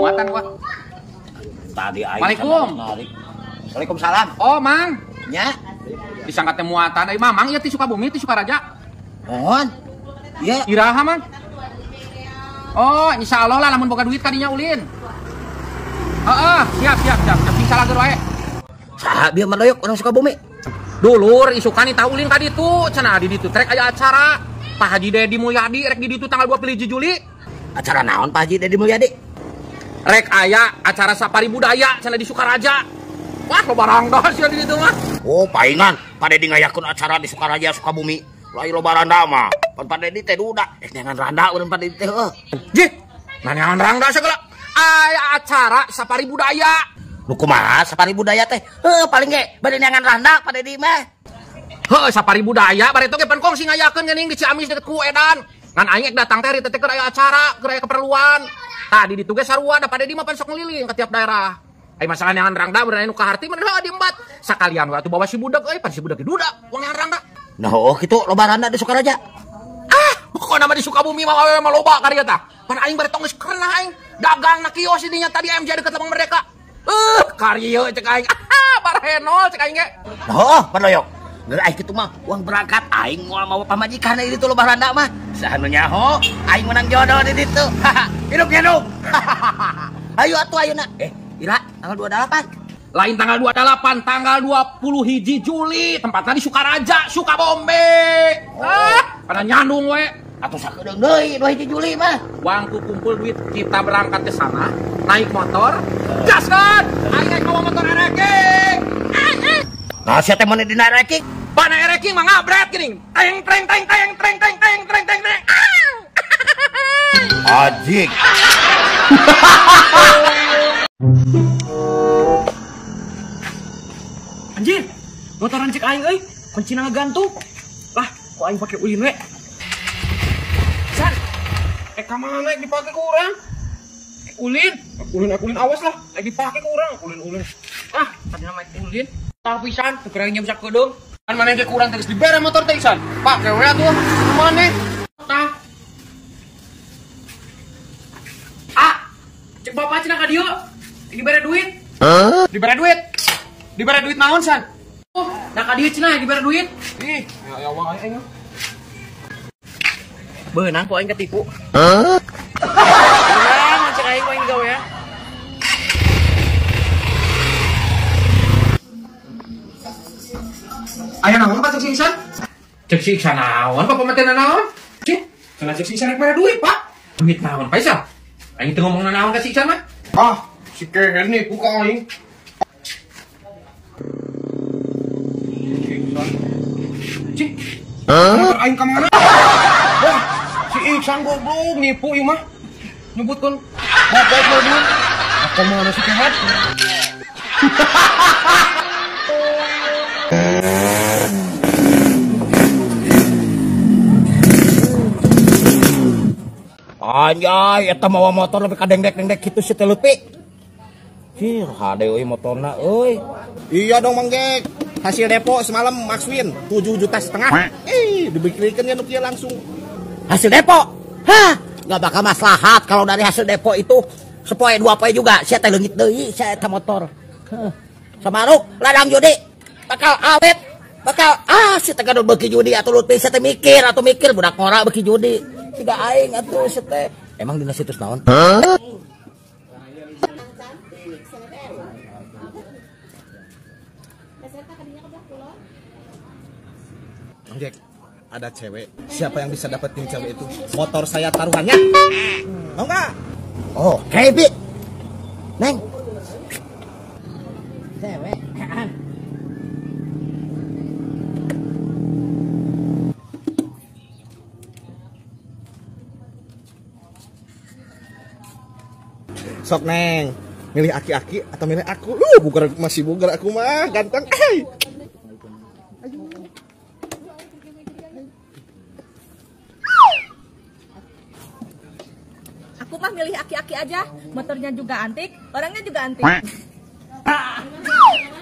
Muatan gua. Tadi aing. Waalaikum. Waalaikumsalam. Oh, Mang. Nya. Disangkat teh muatan euy Mamang ieu ti Sukabumi ti Sukaraja. Mohon. Iya. Iraha, Mang. Oh, insyaallah lah lamun boga duit kadinya ulin. Heeh, siap siap siap. Sing salager wae. Saha bieu mah doyok urang Sukabumi? Dulur isukan tah ulin ka ditu, cenah di ditu trek aya acara. Pak Haji Dedi Mulyadi rek di ditu tanggal 20 Juli. Acara naon Pak Haji Dedi Mulyadi? Rek aya acara safari budaya cenah di Sukaraja. Wah, loba rangda sia di ditu mah. Oh, paingan Pak Dedi ngayakeun acara di Sukaraja Sukabumi. Lain loba randa mah. Pan Pak Dedi teh duda, neangan randa urang Pak Dedi teh heuh. Jih, neangan randa segala. Aya acara safari budaya. Nu kumaha safari budaya teh? Heuh, paling ge bade neangan randa Pak Dedi mah. Heuh, safari budaya bare teh ge pan kongsi ngayakeun geuning di Ciamis deket ku Edan. Ngan aing ek datang teh ari teh keur aya acara, keur aya keperluan. Tadi ditu ge sarua da Pak Dedi mah pan sok ngeliling ke tiap daerah. Ai masalah neangan rangda bener nu kaharti mah heuh diembat. Sakalian we atuh bawa si budak euy, pan si budak ge duda wong neangan rangda. Nah, oh kitu loba randa di Sukaraja. Ah, pokona mah di Sukabumi mah awewe mah loba ka dieu tah. Pan aing bare tong geus kerenah aing. Dagang na kios di dinya tadi MJ deket Lapang Merdeka. Karieu cek aing. Ah, barhenol cek aing ge. Nah, oh, pan loyok. Geus aing kitu mah uang berangkat aing moal mawa pamajikan di ditu loba randa mah. Saha nu nyaho aing menang jodoh di ditu. Hidup hidup. Ayo atuh ayeuna. Ira tanggal 28. Lain tanggal 28, tanggal 21 Juli, tempatnya di Sukaraja, Sukabombe. Oh. Ah, pada nyandung we. Atuh sakedeung deui 21 Juli mah. Wangku kumpul duit, kita berangkat ke sana, naik motor, gaskan. Aing naik bawa motor ereking. Nah, sia teh mun dina ereking? Bana ereking mah ngabret geuning. Teng teng teng teng teng teng teng teng teng teng. Ajik. Anjir, motoran cek aing euy, kuncina ngagantung. Lah, kok aing pake ulin we? San, ka mana dipake ku urang? Ulin, ulin awas lah, dipake ku urang, ulin. Ah, tadi nama ulin. Tah pisan, teu kurang bisa kedeung. Kan maneh ge kurang terus dibere motor teh Isan. Pake we atuh, maneh. Tah. Ah, cek bapak cenah ka dieu. Dibere duit. Hah? Dibere duit. Dibere duit naon San? Oh, nah ka dieu cenah dibere duit. Ih, ya uang aing. Beunang ku aing ketipu. Hah? Beunang cek aing ku aing digawe ya. Aya naon Pak cek si Iksan? Cek si Iksan naon Pak pamantena naon? Cih, cenah cek si Iksan rek mere duit, Pak. Duit naon Pak Iksan? Aing teu ngomong naon ka si Iksan mah. Ah, si keher nipu ka aing. Cih, motor aing ka mana? Wah, si Iksan goblok nipu ieu mah. Nyebutkeun bapak mau duit. Ka mana si keher? Anjay, eta mawa motor lebih ka dengdek-dengdek kitu si teh leupi. Cir, hade euy motorna euy. Iya dong Mang Jack. Hasil depo semalam Maxwin 7,5 juta. Ih, dibikirkeun ya nu kieu langsung. Hasil depo? Hah, enggak bakal maslahat kalau dari hasil depo itu sepoe dua poe juga sia teh leungit deui sia eta motor. Heuh. Samaruk ladang judi bakal awet, bakal ah si teh gaduh beuki judi atuh leupi sia teh mikir atuh mikir budak ngora beuki judi. Siga aing atuh sia teh. Emang dina situs naon? Hah? Mang Jack, ada cewek. Siapa yang bisa dapetin cewek itu? Motor saya taruhannya. Mau nggak? Oh, oke, Bi. Neng. Cewek. Sok Neng, milih aki-aki atau milih aku? Bugar masih bugar aku mah, ganteng. Aku mah milih aki-aki aja, motornya juga antik, orangnya juga antik.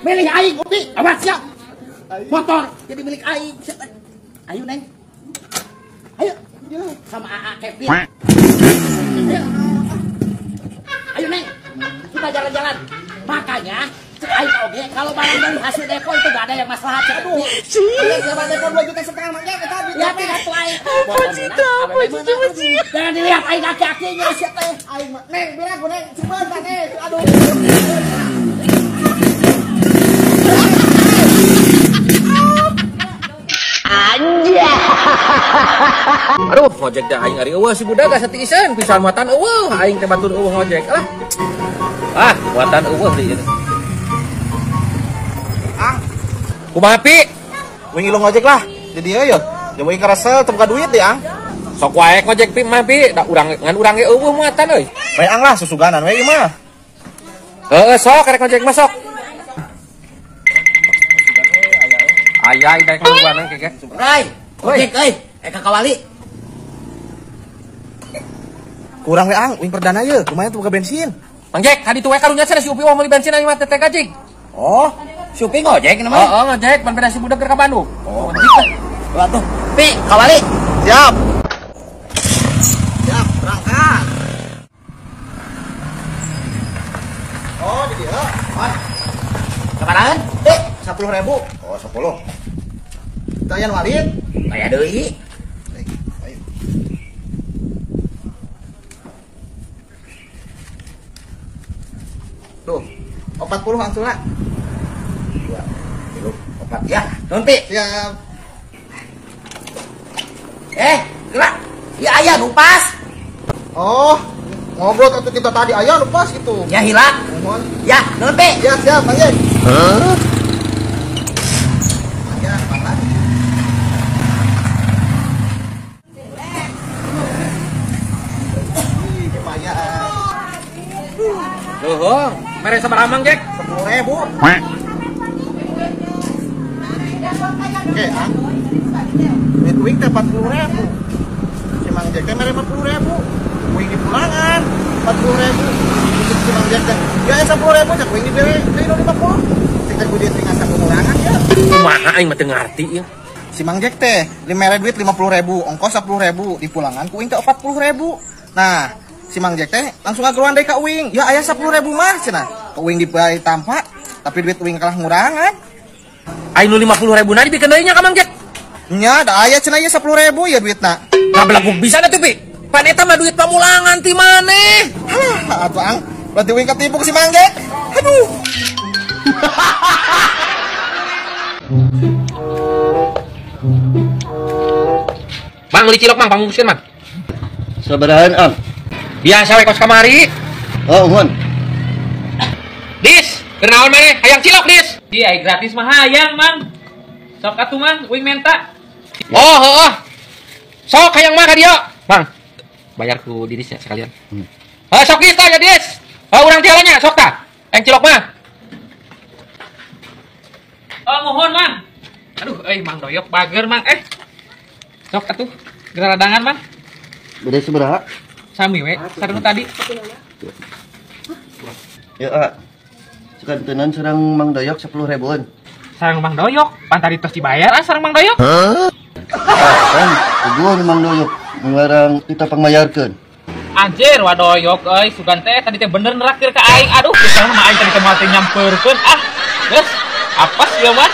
Milih aing, Upi, awas ya. Motor jadi milik aing. Ayo Neng. Ayo sama AA Kevin. Ayo. suka jalan-jalan. Makanya cek aing oge kalau barang dari hasil depo itu gak ada yang masalah. Aduh. Siapa depo 2,5 juta Mang Jack eta duit. Ya tidak tuh aing. Apa sih itu? Apa sih? Jangan dilihat aing kaki-kakinya sia teh. Aing mah Neng, bilang ku Neng, cibeun tah Neng. Aduh. Aduh, ngojek teh aing ari eueuh si budak satiiseun pisan muatan eueuh, aing teh batur eueuh ngojek. Alah. Ah, muatan eueuh deui ieu. Ah. Kumaha Pi? Wing ilu ngojek lah. Di dieu yeuh. Jeung wing karesel teu boga duit deui, Ang. Sok wae ngojek Pi mah Pi, da urang ngan urang ge eueuh muatan euy. Bae Ang lah susuganan we ieu mah. Heeh, sok karek ngojek mah sok. Aya daek mangguanan keke. Rai, ngojek euy, ka kawali. Kurang we Ang, wing perdana ye, lumayan tuh buka bensin. Mang Jack, tadi tuh we karunya cenah si Upi wah meuli bensin aing mah teh kajing. Oh, si Upi ngojek namanya? Heeh, ngojek pan beda si budak keur ka Bandung. Oh, ngojek. Waduh, Pi, kawali. Siap. Siap, berangkat. Oh, di dieu. Sabarahan? Pi, 10.000. Oh, 10. Tayan walid. Aya deui. Tuh, 40 langsung lah. 2, 3, 4. Ya, nuhun Pi. Siap. Gerak. Ya aya nu pas. Oh, ngobrol atau kita tadi aya nu pas gitu. Ya hilang. Mohon. Ya, nuhun Pi. Ya, siap, Bang Jack. Hah? Ya, pangan. Lumayan. Loh, mere sabaraha Mang Jack? 10.000. Oke, Ang. Duit wing teh 40.000. Si Mang Jack teh mere 40.000. Wing di pulangan 40.000. Si Mang Jack teh ya 10.000 cek wing dibere deui 50. Cek teh kudu tinggal sakurangan ya. Kumaha aing mah teu ngarti ieu. Si Mang Jack teh mere duit 50.000, ongkos 10.000, di pulangan ku wing teh 40.000. Nah, si Mang Jack teh langsung ngageruan deui ka uing. Ya aya 10.000 mah cenah. Ka uing dibari tampa, tapi duit uing kalah ngurangan. Aing nu 50.000 na dibikeun deui nya ka Mang Jack. Nya da aya cenah ieu 10.000 ya duitna. Ngabelegug bisa atuh Pi. Pan eta mah duit pamulangan ti maneh. Halah atuh Ang, berarti uing ketipu ku si Mang Jack. Aduh. Mang beli cilok Mang, pangunguskeun Mang. Sabarahan Ang? Biasa we kos kamari. Oh, mohon. Dis, kenaon maneh? Hayang cilok, Dis. Iya, gratis mah hayang, Mang. Sok atuh, Mang, uing menta. Oh, heeh. Sok hayang mah ka dieu. Mang, bayar ku Didis ya sekalian. Heuh, sok Dis tah ya, Dis. Heuh, urang tialanya, sok tah. Hayang cilok mah. Oh, mohon, Mang. Aduh, euy Mang Doyok bager, Mang. Sok atuh, geradangan, Mang. Beda sabaraha? Sami we, sareng tadi. Ya, ah. Sekantenan sareng Mang Doyok 10.000-an. Sareng Mang Doyok, pan tadi tos dibayar ah sareng Mang Doyok. Hah? Kan, puguh Mang Doyok ngelarang kita pangmayarkeun. Anjir, wadoyok euy, sugan teh tadi teh bener neraktir ka aing. Aduh, pisan mah aing tadi teh moal teh nyampeurkeun ah. Geus, apa sih mah?